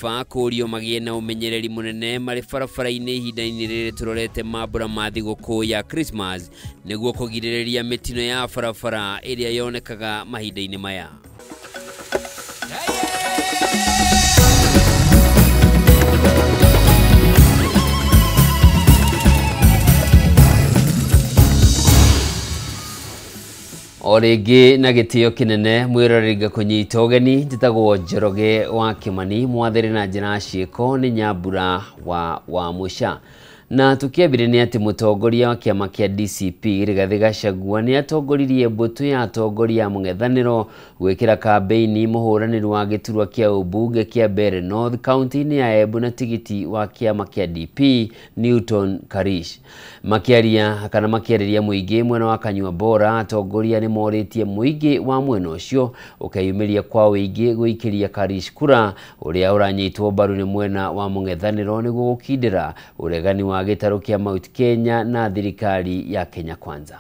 Kũrio magĩe na ũmenyereri mũnene marĩ barabara-inĩ ihinda-inĩ rĩrĩ tũrorete mambura ma thigũkũ ya Christmas nĩguo kũgirĩrĩria mĩtino ya barabara ĩrĩa yonekaga mahinda-inĩ maya. O rĩngĩ na gĩtĩo kĩnene mwĩroreri ngakũnyita ũgeni njĩtagwo Njoroge wa Kĩmani mwathĩrĩ na njĩra ciĩko nĩ Nyambura wa Mũca. Na tũkĩambire nĩ atĩ mũtongoria wa kĩama kĩa DCP Rigathĩ Gachagua nĩ atongoririe mbũtũ ya atongoria a mũng'ethanĩro gwĩkĩra kambĩini mũhũranĩri wa gĩturwa kĩa ũmbunge kĩa Mbeere North kaunti-inĩ ya Embu na tigiti wa kĩama kĩa DP Newton Karish. Makĩaria kana makĩarĩria mũingĩ mwena wa Kanyua Bora, atongoria nĩ morĩtie mũingĩ wa mwena ũcio ũkeyumĩria kwa ũingĩ gũikĩria Karish kura ũrĩa ũranyitwo mbaru nĩ mwena wa mũng'ethanĩro nĩguo gũkindĩra ũregani wa gĩtarũ kĩa Mount Kenya na thirikari ya Kenya Kwanza.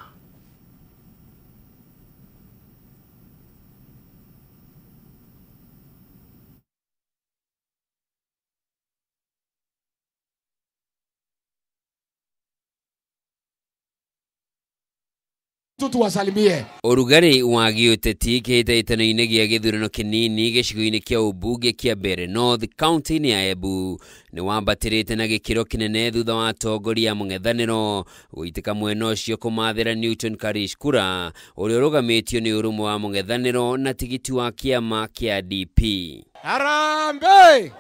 Tuwasalimie. Ũrugarĩ wa gĩũteti kĩhĩtahĩtano-inĩ gĩa gĩthurano kĩnini gĩcigo-inĩ kĩa ũmbunge kĩa Mbeere North kaunti-inĩ ya Embu nĩ wambatĩrĩte na gĩkĩro kĩnene thutha wa atongoria a mũng'ethanĩro gũitĩka mwena ũcio kũmathĩra Newton Karish kura ũrĩa ũrũgamĩtio nĩ ũrũmwe wa mũng'ethanĩro na tigiti wa kĩama kĩa DP. Harambee!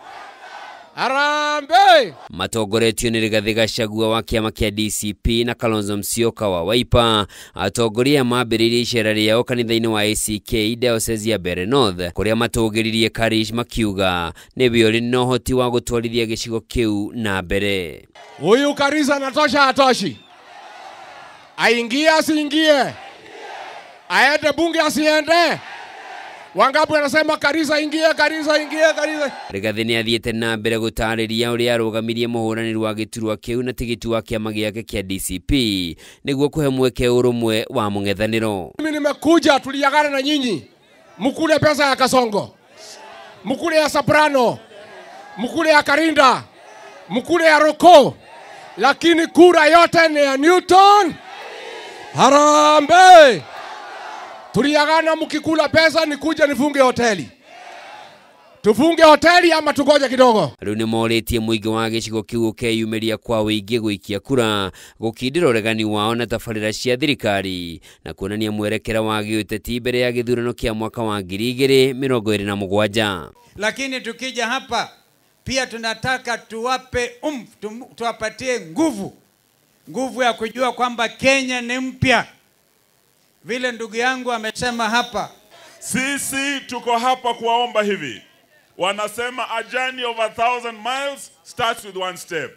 Harambee! Matongoretio nĩ Rigathĩ Gachagua wa kĩama kĩa DCP na Kalonzo Musyoka wa Wiper, atongoria mambĩrĩirie icera rĩao kanitha-inĩ wa ACK Diocese ya Mbeere North kũrĩa matũgĩririe Karish makiuga nĩwe ũrĩ na ũhoti wa gũtwarithia gĩcigo kĩu na mbere. Huyu Karish anatosha hatoshi? Aingie asiingie? Aende bunge asiende? Wangapi wanasema Karish aingie, Karish aingie, Karish. Rigathĩ nĩ athiĩte na mbere gũtarĩria ũrĩa arũgamirie mũhũranĩri wa gĩturwa kĩu na tigiti wa kĩama gĩake kĩa DCP nĩguo kũhe mweke ũrũmwe wa mũng'ethanĩro. Mimi nimekuja tuliagana na nyinyi, mkule pesa ya Kasongo, mkule ya Soprano, mkule ya Karinda, mkule ya Roko, lakini kura yote ni ya Newton. Harambee! Tuliagana mkikula pesa nikuja nifunge hoteli. Tufunge hoteli ama tugoje kidogo? Rĩu nĩ morĩtie mũingĩ wa gĩcigo kĩu ũkeyumĩria kwa ũingĩ gũikia kura gũkindĩra ũregani wao na tabarĩra cia thirikari na kuonania mwerekera wa gĩũteti mbere ya gĩthurano kĩa mwaka wa 2027. Lakini tukija hapa pia tunataka tuwape tuwapatie nguvu, nguvu ya kujua kwamba Kenya ni mpya. Vile ndugu yangu amesema hapa, sisi tuko hapa kuwaomba hivi. Wanasema a journey of 1,000 miles starts with one step.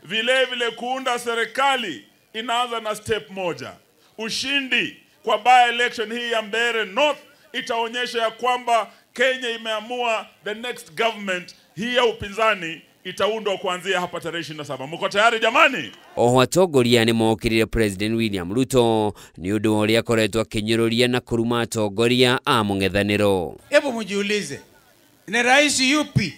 Vile vile kuunda serikali inaanza na step moja. Ushindi kwa by election hii ya Mbeere North itaonyesha ya kwamba Kenya imeamua the next government hii ya upinzani itaundwa kuanzia hapa tarehe 27. Mko tayari jamani? Oho atongoria nĩ mokĩrĩire President William Ruto nĩ ũndũ wa ũrĩa akoretwo akĩnyũrũria na kũruma atongoria a mũng'ethanĩro. Hebu mjiulize, ni rais yupi?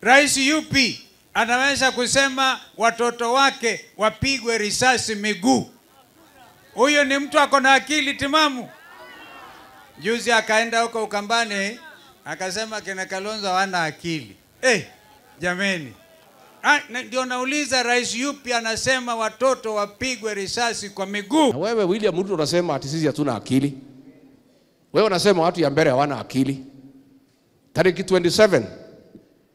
Rais yupi anaweza kusema watoto wake wapigwe risasi miguu? Huyo ni mtu ako na akili timamu? Juzi akaenda huko Ukambani akasema kina Kalonzo hawana akili. Jameni, ndio nauliza, rais yupi anasema watoto wapigwe risasi kwa miguu? Na wewe William Ruto unasema ati sisi hatuna akili. Wewe unasema watu ya Mbeere hawana akili. Tariki 27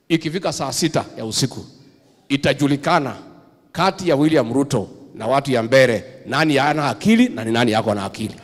ikifika saa 6 ya usiku itajulikana kati ya William Ruto na watu ya Mbeere nani ana akili na ni nani yako na akili.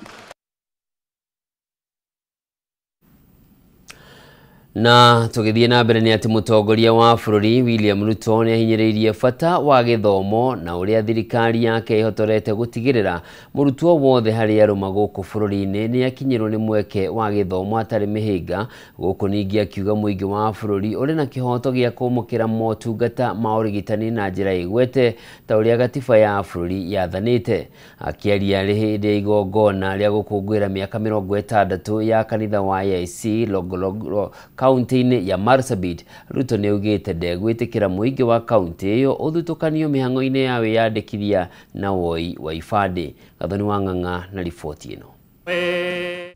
Na tũgĩthiĩ na mbere nĩ atĩ mũtongoria wa bũrũri William Ruto nĩ ahinyĩrĩirie bata wa gĩthomo na ũrĩa thirikari yake ĩhotorete gũtigĩrĩra mũrutwo wothe harĩa arũma gũkũ bũrũri-inĩ nĩ akinyĩrwo nĩ mweke wa gĩthomo atarĩ mĩhĩnga. Gũkũ ningĩ akiuga mũingĩ wa bũrũri ũrĩ na kĩhoto gĩa kwamũkĩra motungata ma ũrigitani na njĩra ĩgwete ta ũrĩa gatiba ya bũrũri yathanĩte. Akĩaria hĩndĩ ya igongona rĩa gũkũngũĩra mĩaka 60 ya kanitha wa AIC Logologo kaunti-inĩ ya Marsabit. Ruto nĩ augĩte ndegwĩtĩkĩra mũingĩ wa kaunti ĩyo ũthutũkanio mĩhang'o-inĩ ya wĩyandĩkithia na woi wa ibandĩ. Gathoni wa Ng'ang'a na riboti ĩno.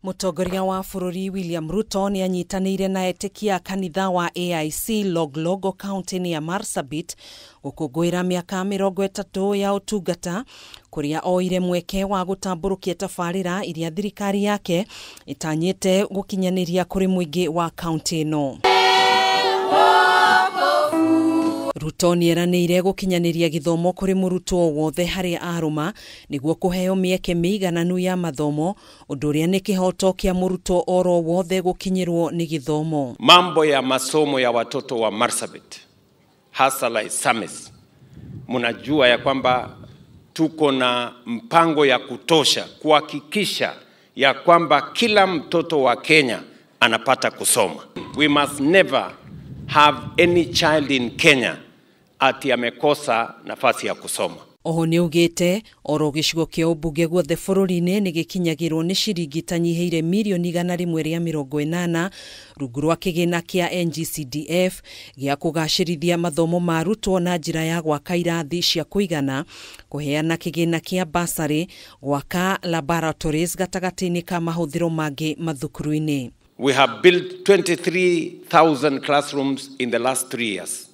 Mũtongoria wa bũrũri William Ruto nĩ anyitanĩire na etĩkia kanitha wa AIC Loglogo kaunti-inĩ ya Marsabit gũkũngũĩra mĩaka 30 ya ũtungata, kũrĩa oire mweke wa gũtambũrũkia tabarĩra iria thirikari yake ĩtanyĩte gũkinyanĩria kũrĩ mũingĩ wa kaunti ĩno. Ruto nĩeranĩire gũkinyanĩria gĩthomo kũrĩ mũrutwo wothe harĩa arũma nĩguo kũheo mĩeke mĩigananu ya mathomo, ũndũ ũrĩa nĩ kĩhoto kĩa mũrutwo oro wothe gũkinyĩrwo nĩ gĩthomo. Mambo ya masomo ya watoto wa Marsabit hasa Laisamis, mnajua ya kwamba tuko na mpango ya kutosha kuhakikisha ya kwamba kila mtoto wa Kenya anapata kusoma. We must never have any child in Kenya ati amekosa nafasi ya kusoma. Oho nĩaugĩte oro gĩcigo kĩa ũmbunge guothe bũrũri-inĩ nĩ gĩkinyagĩrwo nĩ ciringi itanyihĩire mirioni 180 rungu rwa kĩgĩna kĩa NGCDF gĩa kũgacĩrithia mathomo ma arutwo na njĩra ya gwaka irathi cia kũigana, kũheana kĩgĩna kĩa basarĩ, gwaka laboratories gatagatĩ-inĩ ka mahũthĩro mangĩ mathukuru-inĩ. We have built 23,000 classrooms in the last 3 years.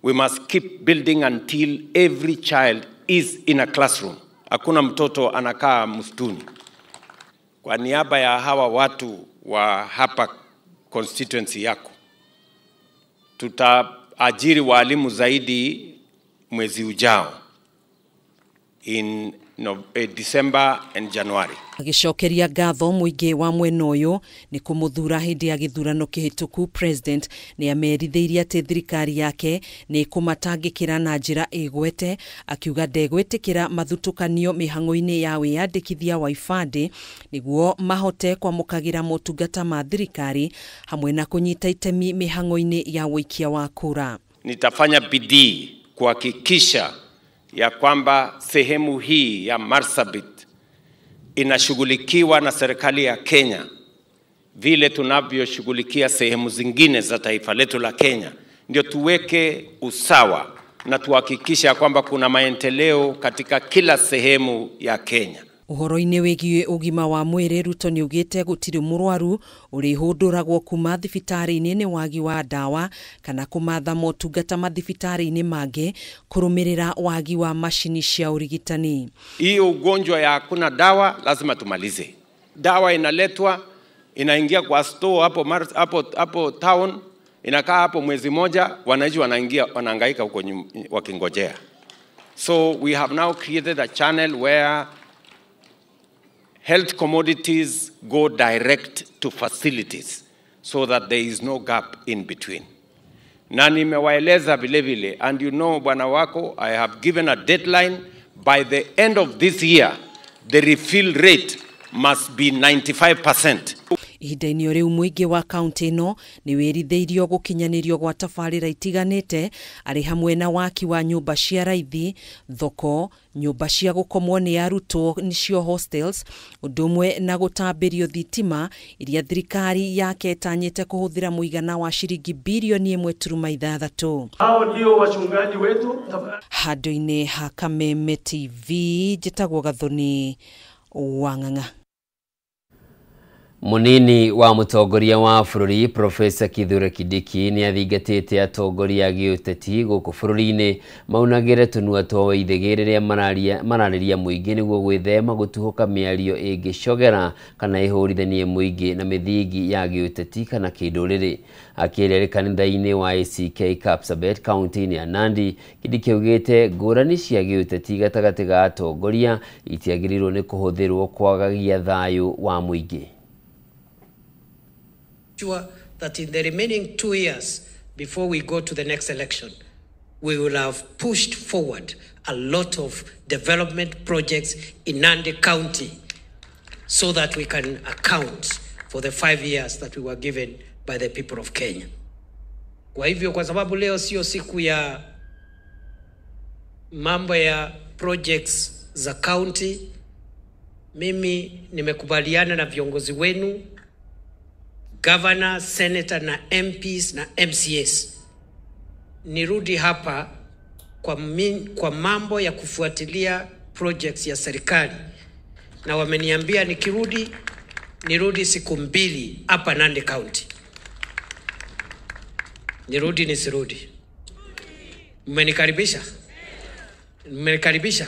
We must keep building until every child is in a classroom. Hakuna mtoto anakaa msituni. Kwa niaba ya hawa watu wa hapa constituency yako, tutaajiri walimu zaidi mwezi ujao in December and January. Agĩcokeria ngatho mũingĩ wa mwena ũyũ nĩ kũmũthura hĩndĩ ya gĩthurano kĩhĩtũku, President nĩ amerithĩirie atĩ thirikari yake nĩ ĩkũmatangĩkĩra na njĩra ĩgwete, akiuga ndegwĩtĩkĩra mathutũkanio mĩhang'o-inĩ ya wĩyandĩkithia wa ibandĩ nĩguo mahote kwamũkagĩra motungata ma thirikari hamwe na kũnyita itemi mĩhang'o-inĩ ya ũikia wa kura. Nitafanya bidii kuhakikisha ya kwamba sehemu hii ya Marsabit inashughulikiwa na serikali ya Kenya vile tunavyoshughulikia sehemu zingine za taifa letu la Kenya, ndio tuweke usawa na tuhakikisha kwamba kuna maendeleo katika kila sehemu ya Kenya. Ũhoro-inĩ wĩgiĩ ũgima wa mwĩrĩ, Ruto nĩaugĩte gũtirĩ mũrwaru ũrĩhũndũragwo kuma thibitarĩ-inĩ nĩ wagi wa ndawa kana kũmatha motungata mathibitarĩ-inĩ mangĩ kũrũmĩrĩra wagi wa macini cia ũrigitani. Hii ugonjwa ya hakuna dawa lazima tumalize. Dawa inaletwa inaingia kwa store hapo hapo town, inakaa hapo mwezi moja, wananchi wanaingia wanahangaika huko wakingojea. So we have now created a channel where health commodities go direct to facilities so that there is no gap in between. Na nimewaeleza vile vile, and you know bwana wako, I have given a deadline. By the end of this year, the refill rate must be 95%. Ihinda-inĩ o rĩu mũingĩ wa kaunti ĩno nĩ wĩrithĩirio gũkinyanĩrio gwa tabarĩra itiganĩte arĩ hamwe na waki wa nyũmba cia raithi, thoko, nyũmba cia gũkomwo nĩ arutwo nĩcio hostels, ũndũ ũmwe na gũtambĩrio thitima iria thirikari yake ĩtanyĩte kũhũthĩra mũigana wa ciringi birioni 1.6. Hao ndio wachungaji wetu. Handũ-inĩ ha Kameme TV, njĩtagwo Gathoni wa Ng'ang'a. Munini wa mũtongoria wa bũrũri Profesa Kithure Kindiki nĩ athingatĩte atongoria a gĩũteti gũkũ bũrũri-inĩ maunagĩre tũnua twa waithĩgĩ rĩrĩa mararĩria mũingĩ nĩguo gwĩthema gũtuhũka mĩario ĩngĩcogera kana ĩhũrithanie mũingĩ na mĩthingi ya gĩũteti kana kĩndũrĩrĩ. Akĩaria kanitha-inĩ wa ACK Kapsabet kaunti-inĩ ya Nandi, Kindiki augĩte ngũrani cia gĩũteti gatagatĩ ga atongoria itiagĩrĩirwo nĩ kũhũthĩrwo kwagagia thayũ wa mũingĩ. Sure that in the remaining 2 years before we go to the next election, we will have pushed forward a lot of development projects in Nandi County so that we can account for the 5 years that we were given by the people of Kenya. Kwa hivyo, kwa sababu leo sio siku ya mambo ya projects za county, mimi nimekubaliana na viongozi wenu governor, senator na MPs na MCAs. Nirudi hapa kwa mambo ya kufuatilia projects ya serikali, na wameniambia nikirudi nirudi siku 2 hapa Nandi County. Nirudi nisirudi? Mmenikaribisha? Mmenikaribisha?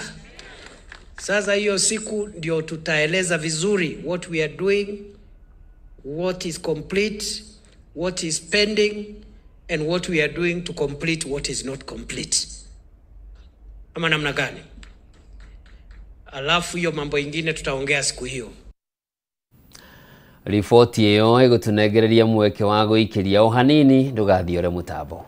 Sasa hiyo siku ndio tutaeleza vizuri what we are doing, what is complete, what is pending, and what we are doing to complete what is not complete. Ama namna gani? Alafu hiyo mambo ingine tutaongea siku hiyo. Riboti ĩyo ĩgũtũnengereria mweke wa gũikĩria o hanini ndũgathiore mũtambo.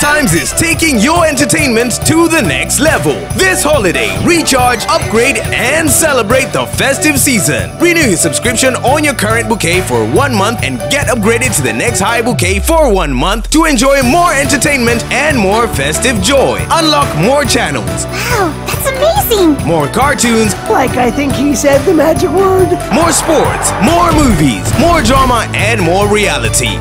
Times is taking your entertainment to the next level. This holiday, recharge, upgrade, and celebrate the festive season. Renew your subscription on your current bouquet for 1 month and get upgraded to the next high bouquet for 1 month to enjoy more entertainment and more festive joy. Unlock more channels. Wow, that's amazing! More cartoons. Like I think he said the magic word. More sports, more movies, more drama, and more reality.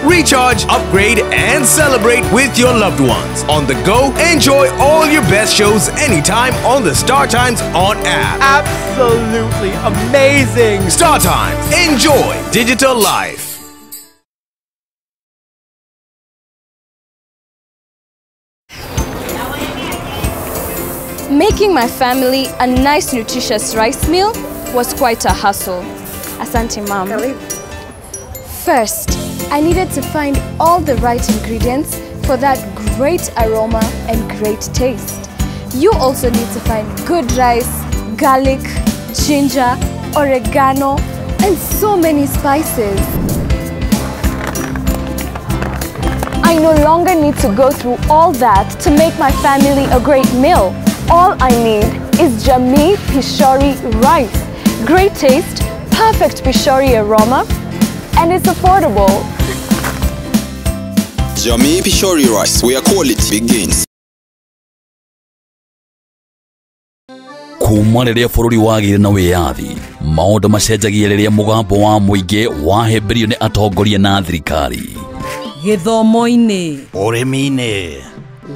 Recharge, upgrade, and celebrate with your loved ones. On the go, enjoy all your best shows anytime on the Star Times On app. Absolutely amazing! Star Times, enjoy digital life. Making my family a nice nutritious rice meal was quite a hassle. Asante, Mom. First, I needed to find all the right ingredients for that great aroma and great taste. You also need to find good rice, garlic, ginger, oregano, and so many spices. I no longer need to go through all that to make my family a great meal. All I need is Jamii Pishori rice. Great taste, perfect Pishori aroma, and it's affordable. Jamii Pishori rice, where quality begins. Kuma rĩrĩa bũrũri wagĩire na wĩyathi, maũndũ macenjagia rĩrĩa mũgambo wa mũingĩ wahĩmbĩrio nĩ atongoria na thirikari. Gĩthomo-inĩ, ũrĩmi-inĩ,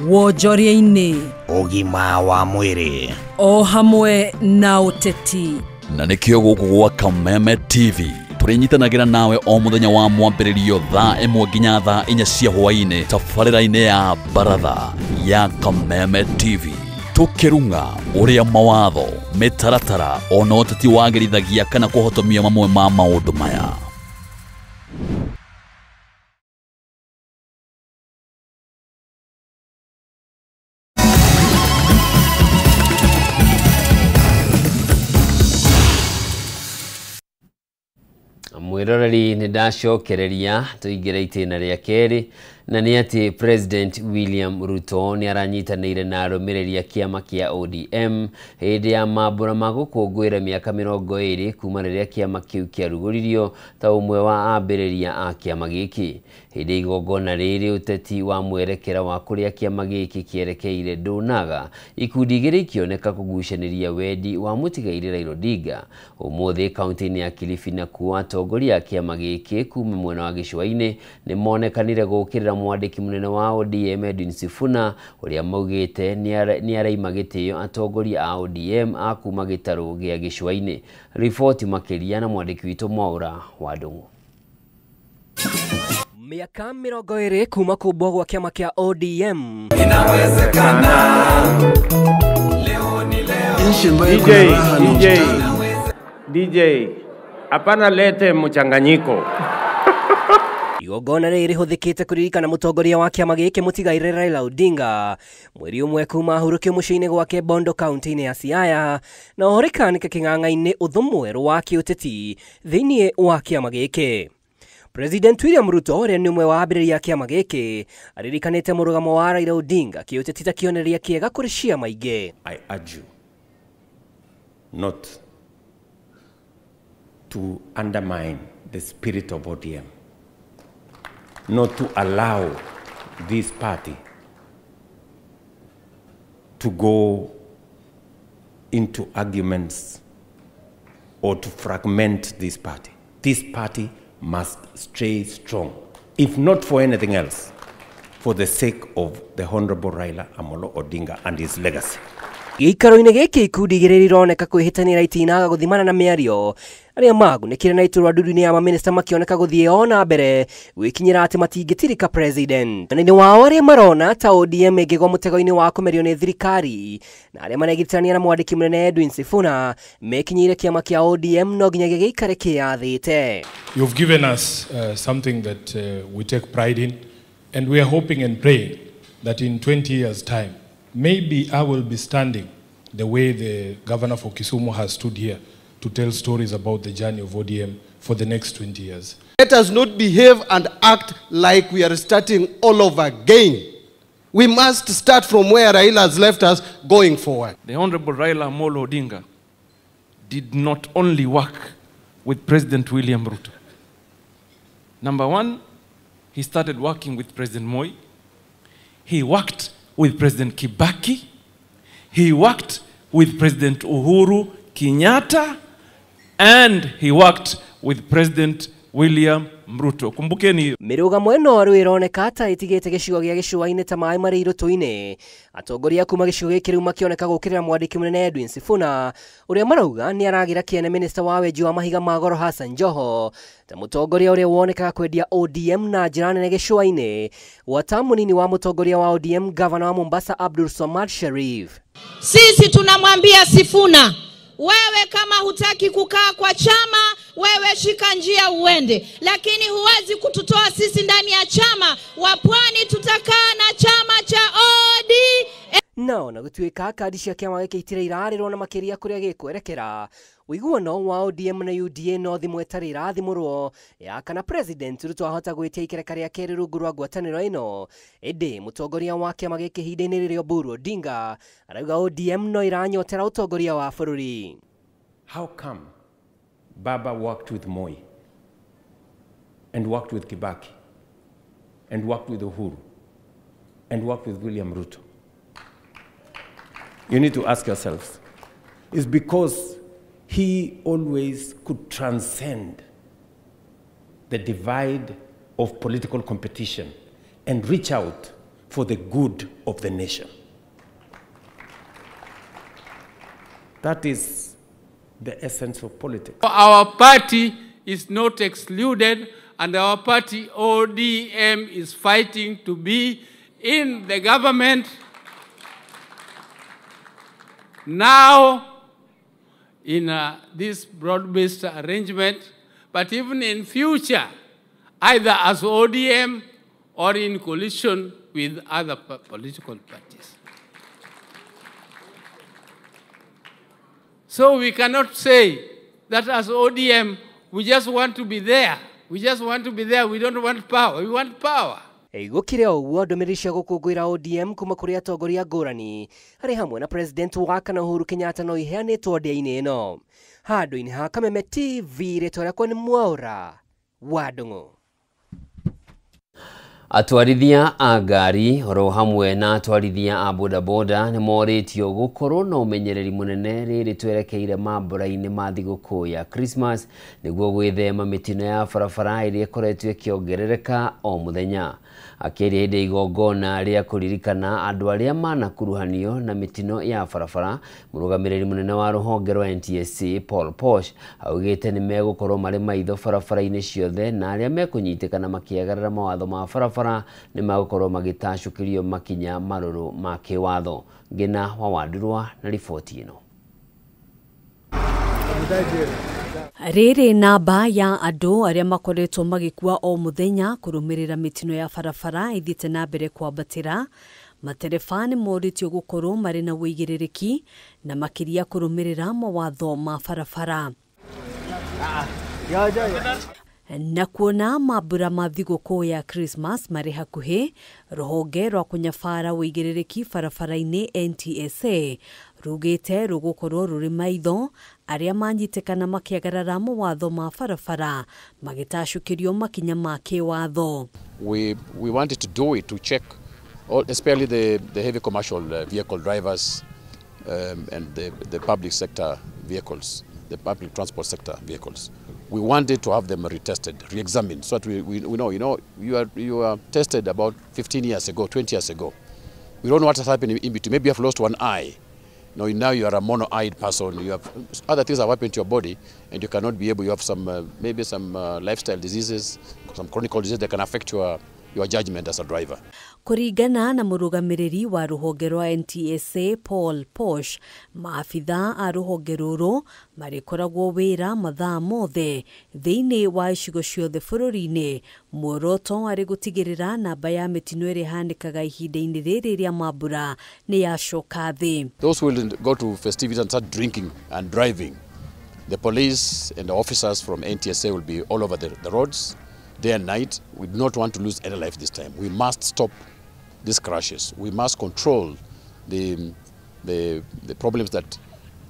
wonjoria-inĩ, ũgima wa mwĩrĩ, o hamwe na ũteti. Na nĩkĩo gũkũ gwa Kameme TV tũrĩnyitanagĩra nawe o mũthenya wa mwambĩrĩrio thaa 1 nginya thaa 4 cia hwaĩ-inĩ tabarĩra-inĩ ya baratha ya Kameme TV, tũkĩrung'a ũrĩa mawatho, mĩtaratara ona ũteti wagĩrithagia kana kũhotomia mamwe ma maũndũ maya. Mwiroreri nĩ ndacokereria tũingĩre itĩna rĩa kerĩ, na nĩ atĩ President William Ruto nĩ aranyitanĩire na arũmĩrĩri a kĩama kĩa ODM hĩndĩ ya mambũra ma gũkũngũĩra mĩaka 20 kuma rĩrĩa kĩama kĩu kĩarugũririo ta ũmwe wa ambĩrĩria a kĩama gĩkĩ. Hĩndĩ igongona rĩrĩ ũteti wa mwerekera wa kũrĩa kĩama gĩkĩ kĩerekeire ndũnaga, ikundi igĩrĩ ikĩoneka kũgucanĩria wendi wa mũtigairĩ Raila Odinga. Ũmũthĩ kaunti-inĩ ya Kilifi nakuo atongoria a kĩama gĩkĩ kuma mwena wa gĩcũa-inĩ nĩ monekanire gũkĩrĩra mwandĩki mũnene wa ODM Edwin Sifuna ũrĩa maugĩte nĩ araima gĩtĩo atongoria a ODM a kuma gĩtarũ gĩa gĩcũa-inĩ. Riboti makĩria na mwandĩki witũ Mwaura wa Ndung'u. Miaka 20 kuma kũmbwo gwa kĩama kĩa ODM. Inawezekana. Leo ni leo. DJ, hapana lete mchanganyiko. Igongona rĩrĩ rĩhũthĩkĩte kũririkana mũtongoria wa kĩama gĩkĩ mũtigairĩ Raila Odinga mweri ũmwe kuma ahurũkio mũciĩ-inĩ gwake Bondo kaunti-inĩ ya Siaya, na oho rĩkanĩka kĩng'ang'a-inĩ ũthũ mwerũ wa kĩũteti thĩinĩ wa kĩama gĩkĩ. President William Ruto ũrĩa nĩ ũmwe wa ambĩrĩria kĩama gĩkĩ aririkanĩte mũrũgamo wa Raila Odinga kĩũteti ta kĩonereria kĩega kũrĩ ciama ingĩ. I urge you not to undermine the spirit of ODM, not to allow this party to go into arguments or to fragment this party. This party must stay strong, if not for anything else, for the sake of the Honorable Raila Amolo Odinga and his legacy. Gĩikaro-inĩ gĩkĩ ikundi igĩrĩ ironeka kwĩhĩtanĩra itinaga gũthimana na mĩario arĩa magunĩkire na iturwa ndundu-inĩ ya mamĩnĩsta makĩoneka gũthiĩ o na mbere gwĩkinyĩra atĩ matingĩtirika president. Mwena-inĩ wao arĩa marona ta ODM ĩngĩgwa mũtego-inĩ wa kũmerio nĩ thirikari na arĩa maregitania na mwandĩki mũnene Edwin Sifuna mekinyĩire kĩama kĩa ODM no nginyagia gĩikare kĩyathĩte. You've given us something that we take pride in, and we are hoping and praying that in 20 years' time, maybe I will be standing the way the governor for Kisumu has stood here to tell stories about the journey of ODM for the next 20 years. Let us not behave and act like we are starting all over again. We must start from where Raila has left us going forward. The Honorable Raila Amolo Odinga did not only work with President William Ruto. Number one, he started working with President Moi. He worked with President Kibaki. He worked with President Uhuru Kenyatta, and he worked with President William Ruto. Kumbukeni Mĩrũgamo ĩno rĩu ĩroneka ta ĩtigĩte gĩcigo gĩa gĩcũa-inĩ ta maĩ marĩ irũtũ-inĩ. Atongoria kuma gĩcigo gĩkĩ rĩu makĩoneka gũũkĩrĩra mwandĩki mũnene Edwin Sifuna ũrĩa marauga nĩ aragĩra kĩene minista wa wenji wa mahiga ma goro Hassan Joho ta mũtongoria ũrĩa wonekaga kwendia ODM na njĩra nene gĩcũa-inĩ. Gwata mũnini wa mũtongoria wa ODM gavana wa Mombasa Abdul Swamad Sharif. Sisi tunamwambia Sifuna, wewe kama hutaki kukaa kwa chama, wewe shika njia uende. Lakini huwezi kututoa sisi ndani ya chama. Wa Pwani tutakaa na chama cha ODM. No, na gũtuĩka kandi cia kĩama gĩkĩ itirĩ irarĩrwo na makĩria kũrĩa gĩkwerekera. Ũiguano wa ODM na UDA no thimũ ĩtarĩ ĩrathimũrwo ya kana President Ruto ahota gwĩtia ikereka rĩa kerĩ rungu rwa ngwatanĩro ĩno. Ĩndĩ mũtongoria wa kĩama gĩkĩ ihinda-inĩ rĩrĩ Oburu Odinga arauga ODM no ĩranyotera ũtongoria wa bũrũri. How come Baba worked with Moi and worked with Kibaki and worked with Uhuru and worked with William Ruto? You need to ask yourselves. It's because he always could transcend the divide of political competition and reach out for the good of the nation. That is the essence of politics. Our party is not excluded, and our party ODM is fighting to be in the government now in this broad-based arrangement, but even in future, either as ODM or in coalition with other political parties. So we cannot say that as ODM, we just want to be there. We just want to be there. We don't want power. We want power. Gũkĩrĩ o ũguo ndũmĩrĩri cia gũkũngũĩra ODM kuma kũrĩ atongoria ngũrani harĩ hamwe na President wa kana Uhuru Kenyatta no iheanĩtwo ndĩa-inĩ ĩno. Handũ-inĩ ha Kameme TV, rĩtwa rĩakwa nĩ Mwaũra wa Ndung'u. Atwarithia a ngari oro hamwe na atwarithia a bodaboda nĩ morĩtio gũkorwo na ũmenyereri mũnene rĩrĩ twerekeire mambura-inĩ ma thigũkũ ya Christmas nĩguo gwĩthema mĩtino ya barabara ĩrĩa ĩkoretwo ĩkĩongerereka o mũthenya. Akĩaria hĩndĩ ya igongona rĩa kũririkana andũ arĩa manakuruhanio na mĩtino ya barabara, mũrũgamĩrĩri mũnene wa rũhonge rwa NTSA Paul Posh augĩte nĩ megũkorwo marĩ maitho barabara-inĩ ciothe na arĩa mekũnyitĩkana makĩagarara mawatho ma barabara nĩ magũkorwo magĩtacũkĩrio makinya marũrũ ma kĩwatho. Ngina wa Wandurwa na riboti ĩno. Rĩrĩ namba ya andũ arĩa makoretwo magĩkua o mũthenya kũrũmĩrĩra mĩtino ya barabara ĩthiĩte na mbere kwambatĩra. Matereba nĩ morĩtio gũkorwo marĩ na ũigĩrĩrĩki na makĩria kũrũmĩrĩra mawatho ma barabara. Na kuona mambura ma thigũkũ ya Christmas marĩ hakuhĩ, rũhonge rwa kũnyabara ũigĩrĩrĩki barabara-inĩ NTSA Rugĩte rũgũkorwo rũrĩ maitho arĩa manyitĩkana makĩagarara mawatho ma barabara magĩtacũkĩrio makinya ma kĩwatho. We wanted to do it to check all, especially the heavy commercial vehicle drivers and the public sector vehicles, the public transport sector vehicles. We wanted to have them retested, re-examined, so that we know, you know, you are tested about 15 years ago, 20 years ago. We don't know what has happened in between. Maybe you have lost one eye. Now you are a mono-eyed person. You have other things have happened to your body, and you cannot be able. You have some maybe some lifestyle diseases, some chronic diseases that can affect your judgment as a driver. Kũringana na mũrũgamĩrĩri wa rũhonge rwa NTSA Paul Posh, maabitha a rũhonge rũrũ marĩkoragwo wĩra mathaa mothe thĩinĩ wa icigo ciothe bũrũri-inĩ, muoroto arĩ gũtigĩrĩra namba ya mĩtino ĩrĩa ĩhanĩkaga ihinda-inĩ rĩrĩ rĩa mambura nĩ yacoka thĩ. Those who will go to festivities and start drinking and driving, the police and the officers from NTSA will be all over the roads day and night. We do not want to lose any life this time. We must stop these crashes. We must control the problems that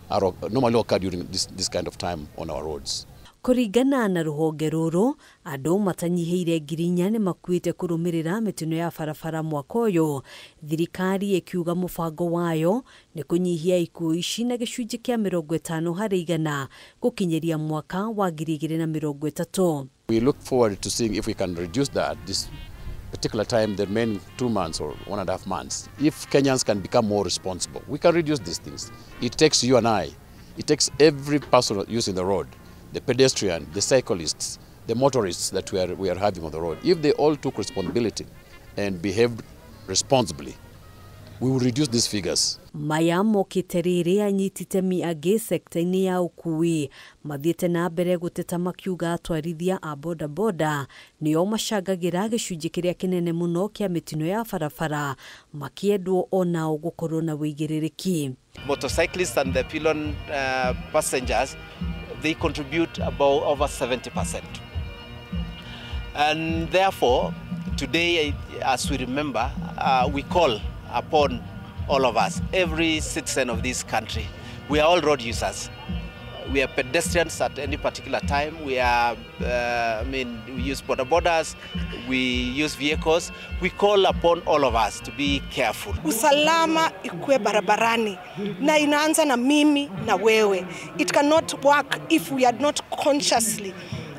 are normally occur during this kind of time on our roads. Kũringana na rũhonge rũrũ, andũ matanyihĩire 4,000 nĩ makuĩte kũrũmĩrĩra mĩtino ya barabara mwaka ũyũ, thirikari ĩkiuga mũbango wayo nĩ kũnyihia ikuũ ici na gĩcunjĩ kĩa 50% gũkinyĩria mwaka wa 2030. We look forward to seeing if we can reduce that this particular time, the remaining 2 months or 1.5 months. If Kenyans can become more responsible, we can reduce these things. It takes you and I, it takes every person using the road, the pedestrian, the cyclists, the motorists that we are having on the road. If they all took responsibility and behaved responsibly, we will reduce these figures. Maya mokĩte rĩrĩ anyiti itemi angĩ sekta-inĩ ya ũkuui mathiĩte na mbere gũteta makiuga atwarithia a bodaboda nĩo macangagĩra gĩcunjĩ kĩrĩa kĩnene mũno kĩa mĩtino ya barabara, makĩendwo onao gũkorwo na wĩigĩrĩrĩki. Motorcyclists and the pillion passengers, they contribute about over 70%. And therefore, today, as we remember, we call upon all of us, every citizen of this country. We are all road users. We are pedestrians at any particular time. We are, we use border borders, we use vehicles. We call upon all of us to be careful. Usalama ikue barabarani na inaanza na mimi na wewe. It cannot work if we are not consciously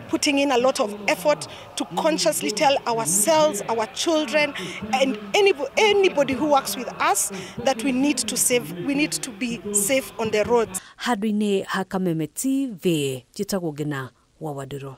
putting in a lot of effort to consciously tell ourselves, our children, and anybody who works with us that we need to save, we need to be safe on the roads. Handũ-inĩ ha Kameme TV, njĩtagwo Ngina wa Wandũrũ.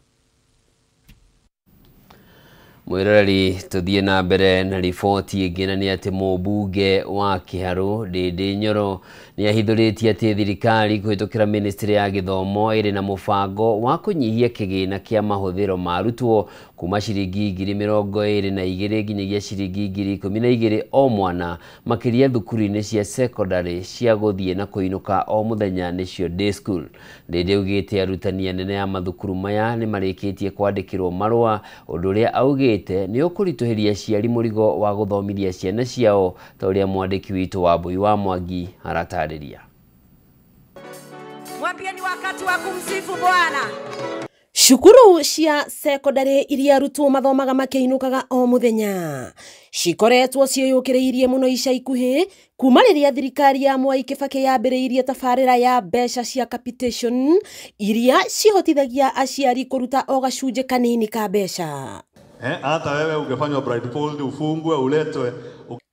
Mwĩroreri, tũthiĩ na mbere na riboti ĩngĩ, na nĩ atĩ mũmbunge wa Kĩharũ Ndĩndĩ Nyoro nĩ ahithũrĩtie atĩ thirikari kũhĩtũkĩra ministry ya gĩthomo ĩrĩ na mũbango wa kũnyihia kĩgĩna kĩa mahũthĩro ma arutwo kuma ciringi 22,000 nginyagia ciringi 12,000 o mwana, makĩria thukuru-inĩ cia secondary cia gũthiĩ na kũinũka o mũthenya nĩcio day school. Ndĩndĩ augĩte arutani anene a mathukuru maya nĩ marĩkĩtie kwandĩkĩrwo marũa, ũndũ ũrĩa augĩte nĩ ũkũritũhĩria aciari mũrigo wa gũthomithia ciana ciao, ta ũrĩa mwandĩki witũ Wambui wa Mwangi aratarĩria. Mwambie ni wakati wa kumsifu Bwana. Cukuru cia secondary iria arutwo mathomaga makĩinũkaga o mũthenya cikoretwo ciĩyũkĩrĩirie mũno ica ikuhĩ kuma rĩrĩa thirikari ya Mwai Kibaki yambĩrĩirie tabarĩra ya mbeca cia capitation iria cihotithagia aciari kũruta o gacunjĩ kanini ka mbeca. Hata wewe ungefanywa blindfold ufungwe uletwe.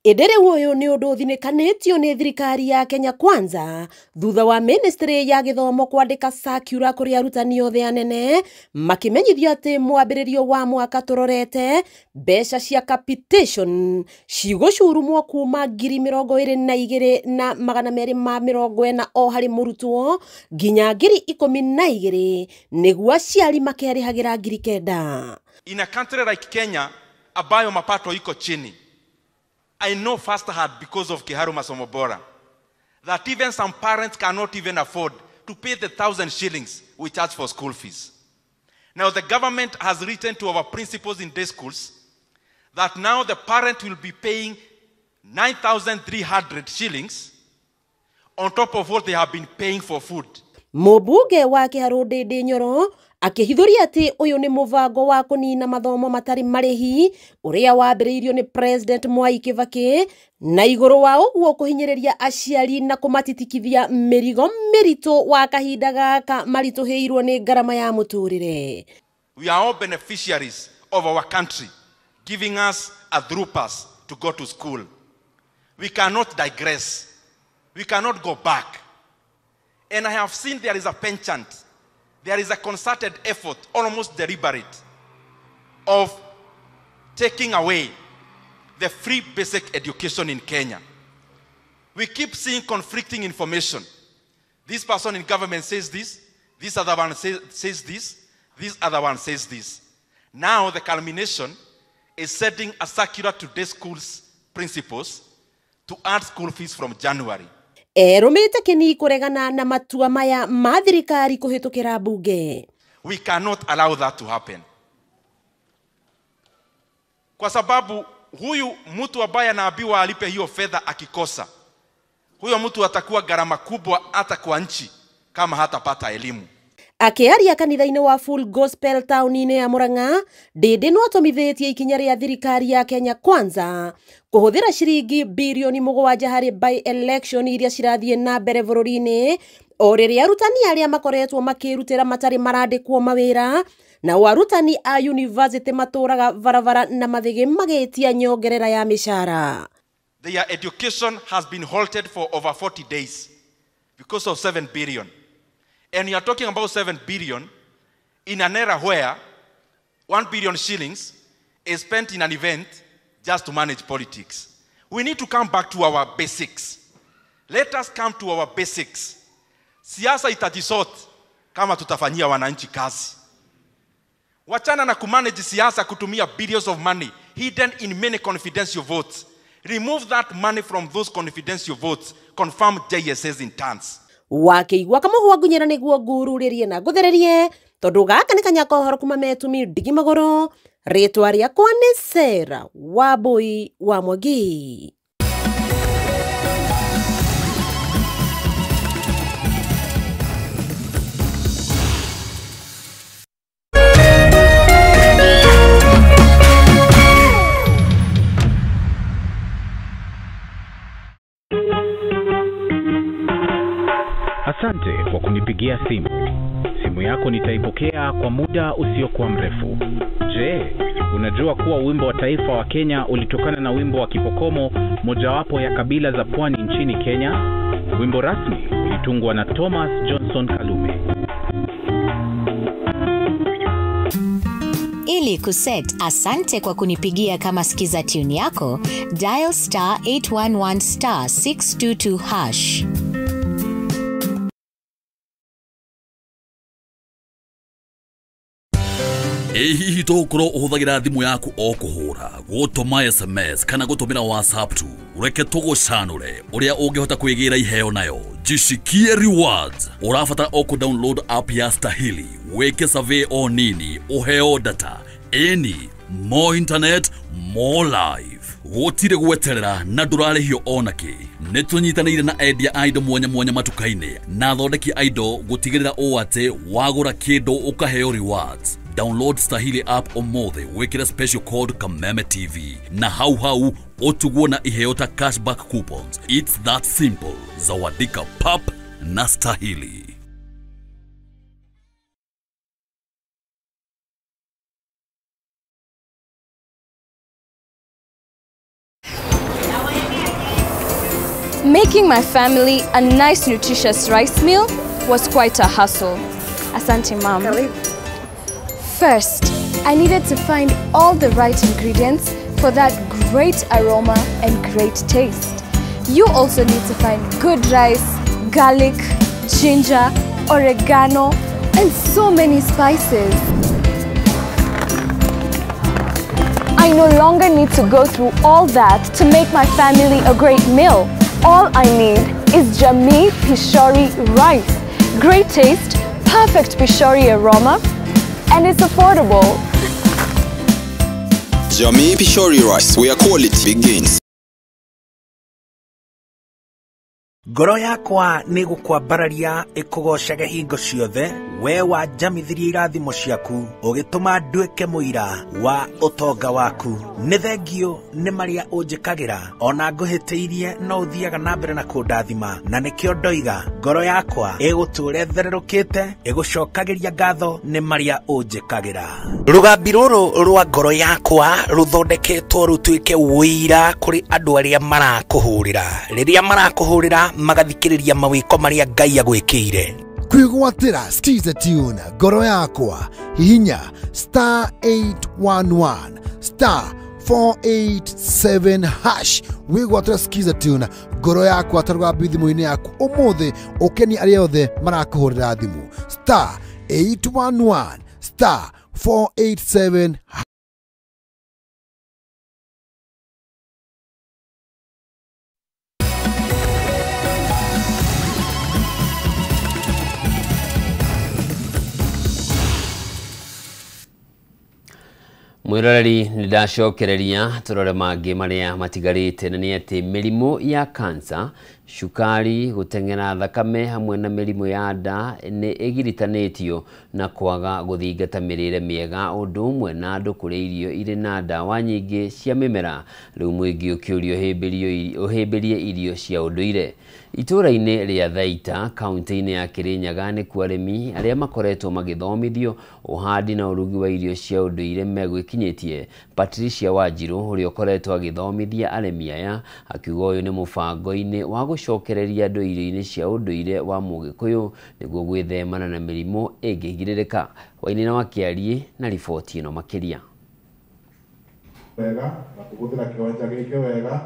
Ĩndĩ rĩu ũyũ nĩ ũndũ ũthinĩkanĩtio nĩ thirikari ya Kenya Kwanza thutha wa ministry ya gĩthomo kwandĩka circular kũrĩ arutani othe anene makĩmenyithio atĩ mwambĩrĩrio wa mwaka tũrorete mbeca cia capitation cigũcurumwo kuma 22,240 o harĩ mũrutwo nginya 12,000 nĩguo aciari makerĩhagĩra 9,000. In a country like Kenya ambayo mapato iko chini, I know firsthand because of Kiharu Masomo Bora that even some parents cannot even afford to pay the 1,000 shillings we charge for school fees. Now the government has written to our principals in day schools that now the parent will be paying 9,300 shillings on top of what they have been paying for food. Mũmbunge wa Kĩharũ Ndĩndĩ Nyoro akĩhithũria atĩ ũyũ nĩ mũbango wa kũnina mathomo matarĩ marĩhi ũrĩa wambĩrĩirio nĩ President Mwai Kibaki na igũrũ wa ũguo kũhinyĩrĩria aciari na kũmatitikithia mĩrigo mĩritũ wa kahinda gaka maritũhĩirwo nĩ ngarama ya mũtũrĩre. We are all beneficiaries of our country giving us a through pass to go to school. We cannot digress. We cannot go back. And I have seen there is a penchant, there is a concerted effort, almost deliberate, of taking away the free basic education in Kenya. We keep seeing conflicting information. This person in government says this, this other one says this, this other one says this. Now the culmination is setting a circular to the school's principals to add school fees from January. Erũmĩte kĩni kũregana na matua maya ma thirikari kũhĩtũkĩra bunge. We cannot allow that to happen. Kwa sababu huyu mtu ambaye anaambiwa alipe hiyo fedha akikosa, huyo mtu atakuwa gharama kubwa hata kwa nchi kama hatapata elimu. Akĩaria kanitha-inĩ wa Full Gospel taũni-inĩ ya Murang'a, Ndĩndĩ no atũmithĩtie ikinya rĩa thirikari ya Kenya Kwanza kũhũthĩra ciringi birioni 7 harĩ by election iria cirathiĩ na mbere bũrũri-inĩ o rĩrĩa arutani arĩa makoretwo makĩrutĩra matarĩ marandĩkwo mawĩra na arutani a university matũraga barabara na mathĩgĩ magĩtia nyongerera ya mĩcara. Their education has been halted for over 40 days because of 7 billion. And you are talking about 7 billion in an era where 1 billion shillings is spent in an event just to manage politics. We need to come back to our basics. Let us come to our basics. Siasa itajisort kama tutafanyia wananchi kazi. Wachana na kumanage siasa kutumia billions of money hidden in many confidential votes. Remove that money from those confidential votes. Confirm JSS in terms. Wakĩigua kamũhwa ngunyĩra nĩguo ngururĩrie na ngũthererie tondũ gaka nĩ kanya kohoro kuma metumi ndigi magũrũ. Rĩtwa rĩakwa nĩ Sarah Wambui wa Mwangi. Asante kwa kunipigia simu. Simu yako nitaipokea kwa muda usiokuwa mrefu. Je, unajua kuwa wimbo wa taifa wa Kenya ulitokana na wimbo wa Kipokomo, mojawapo ya kabila za pwani nchini Kenya? Wimbo rasmi ulitungwa na Thomas Johnson Kalume. Ili kuset asante kwa kunipigia kama skiza tune yako, dial star 811 star 622 hash. Ĩ hihi tũgũkorwo ũhũthagĩra thimũ yaku o kũhũra, gũtũma SMS kana gũtũmĩra WhatsApp tu? Reke tũgũcanũre ũrĩa ũngĩhota kwĩgĩra iheo nayo. Jishikie rewards. Ũrabatara o kũ-download app ya Stahili, wĩke survey o nini, ũheo data. Ĩni, more internet, more life. Gũtirĩ gweterera na ndũrarĩhio onakĩ. Nĩ tũnyitanĩire na endia a indo mwanya mwanya matuka-inĩ na athondeki a indo gũtigĩrĩra ũũ atĩ wagũra kĩndũ ũkaheo rewards. Download Stahili app ũmũthĩ wĩkĩre special code Kameme TV na hau hau ũtugwo na iheo ta cashback coupons. It's that simple. Zawadika pap na Stahili. Making my family a nice nutritious rice meal was quite a hustle. Asante, Mom. First, I needed to find all the right ingredients for that great aroma and great taste. You also need to find good rice, garlic, ginger, oregano, and so many spices. I no longer need to go through all that to make my family a great meal. All I need is Jamii Pishori rice. Great taste, perfect Pishori aroma, and it's affordable. Jamii Pishori rice, where quality begins. Ngoro yakwa nĩ gũkwambararia ĩkũgocage hingo ciothe, we wanjamithirie irathimo ciaku, ũgĩtũma nduĩke mũira wa ũtonga waku. Nĩ thengio nĩ marĩa ũnjĩkagĩra, ona ngũhĩtĩirie no ũthiaga na mbere na kũndathima, na nĩkĩo ndoiga ngoro yakwa ĩgũtũũra ĩthererũkĩte, ĩgũcokagĩria ngatho nĩ marĩa ũnjĩkagĩra. Rũgambi rũrũ rwa ngoro yakwa rũthondeketwo rũtuĩke ũira kũrĩ andũ arĩa marakũhũrĩra, rĩrĩa marakũhũrĩra magathikĩrĩria mawĩko marĩa Ngai agwĩkĩire. Kwĩgwatĩra Skiza Tune ngoro yakwa, hihinya star 811 star 487 hash wĩgwatĩra Skiza Tune ngoro yakwa ta rũgambi thimũ-inĩ yaku ũmũthĩ, ũkenie arĩa othe marakũhũrĩra thimũ star 811 star 487. Mwiroreri nĩ ndacokereria tũrore mangĩ marĩa matigarĩte, na nĩ atĩ mĩrimũ ya kansa, cukari, gũteng'era thakame hamwe na mĩrimũ ya nda nĩ ĩgiritanĩtio na kwaga gũthingata mĩrĩre mĩega, ũndũ ũmwe na andũ kũrĩa irio irĩ na ndawa nyingĩ cia mĩmera. Rĩu mũingĩ ũkĩũrio ũhĩmbĩrie irio cia ũndũire. Itũũra-inĩ rĩa Thaita kaunti-inĩ ya Kirinyaga nĩkuo arĩmi arĩa makoretwo magĩthomithio ũhandi na ũrugi wa irio cia ũndũire megwĩkinyĩtie. Patricia Wanjiru ũrĩa ũkoretwo agĩthomithia arĩmi aya akiuga ũyũ nĩ mũbango-inĩ wa gũcokereria andũ irio-inĩ cia ũndũire wa Mũgĩkũyũ nĩguo gwĩthemana na mĩrimũ ĩngĩgirĩrĩka. Wainina wa Kĩariĩ na riboti ĩno makĩria. Wega na kũhũthĩra kĩwanja gĩkĩ wega.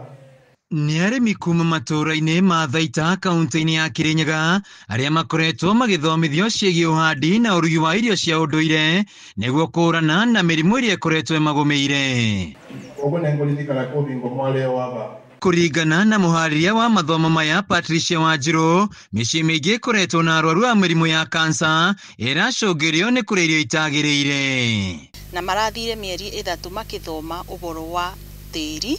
Nĩ arĩmi kuma matũũra-inĩ ma Thaita kaunti-inĩ ya Kirinyaga arĩa makoretwo magĩthomithio ciĩgiĩ ũhandi na ũrugi wa irio cia ũndũire nĩguo kũhũrana na mĩrimũ ĩrĩa ĩkoretwo ĩmagũmĩire. Koguo nĩngũririkana kũbingwo mwarĩo wa Kũringana na mũharĩria wa mathomo maya Patricia Wanjiru, mĩciĩ mĩingĩ ĩkoretwo na arwaru a mĩrimũ ya kansa ĩracũngĩrĩrio nĩ kũrĩa irio itagĩrĩire. Na marathire mĩeri 3 makĩthoma ũhoro wa tĩri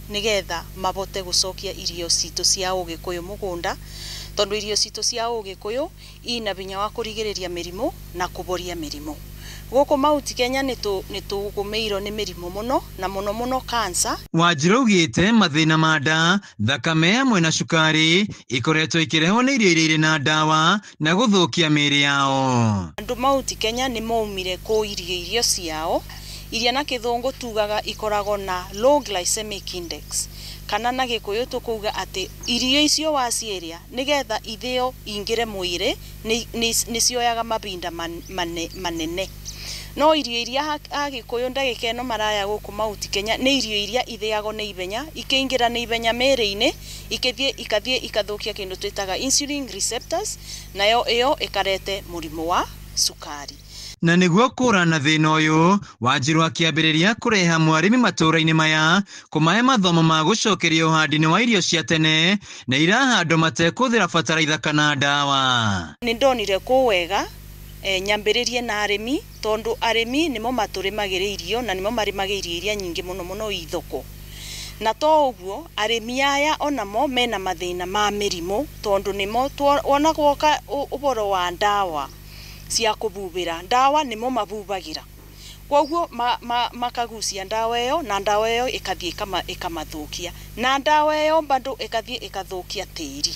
nigetha mabote gũcokia irio citũ cia ũgĩkũyũ mũgũnda, tondũ irio citũ cia ũgĩkũyũ ina binya wa kũrigĩrĩria mĩrimũ na kũboria mĩrimũ. Gũkũ Mount Kenya nĩtũgũmĩirwo nĩ mĩrimũ mũno na mũno mũno kansa. Wanjiru augĩte mathĩna ma nda, thakame hamwe na cukari ikoretwo ikĩrehwo nĩ irio iria irĩ na ndawa na gũthũkia mĩĩrĩ yao. Andũ Mount Kenya nĩ maumire kũiria irio ciao iria na kĩthũngũ tugaga ikoragwo na low glycemic index, kana na gĩkũyũ tũkuga atĩ irio icio waciĩrĩa nĩgetha ithĩo ingĩre mwĩrĩ nĩcioyaga mabinda manene. No irio iria agĩkũyũ ndagĩka ĩno maraya gũkũ Mount Kenya nĩ irio iria ithĩagwo nĩ ihenya, ikĩingĩra nĩ ihenya mĩĩrĩ-inĩ, ikathiĩ ikathũkia kĩndũ twĩtaga insulin receptors, nayo ĩyo ĩkarete mũrimũ wa cukari. Na nĩguo kũrana thĩna ũyũ, Wanjiru akĩambĩrĩria kũreha mwarĩmi matũũra-inĩ maya kũmahe mathomo ma gũcokeria ũhandi-inĩ wa irio cia tene na irahandwo matekũhũthĩra bataraitha kana ndawa. Nĩ ndonire kũ wega nyambĩrĩrie na arĩmi, tondũ arĩmi nĩmo matũrĩmagĩra irio na nĩmo marĩmaga irio iria nyingĩ mũno mũno i thoko. Na to ũguo arĩmi aya onamo mena mathĩna ma mĩrimũ, tondũ nĩmo wona gwoka ũhoro wa ndawa cia kũbubĩra, ndawa nĩmo mabubagĩra, koguo makagucia ndawa ĩyo na ndawa ĩyo ĩkathiĩ ĩkamathũkia, na ndawa ĩyo bado ĩkathiĩ ĩkathũkia tĩri,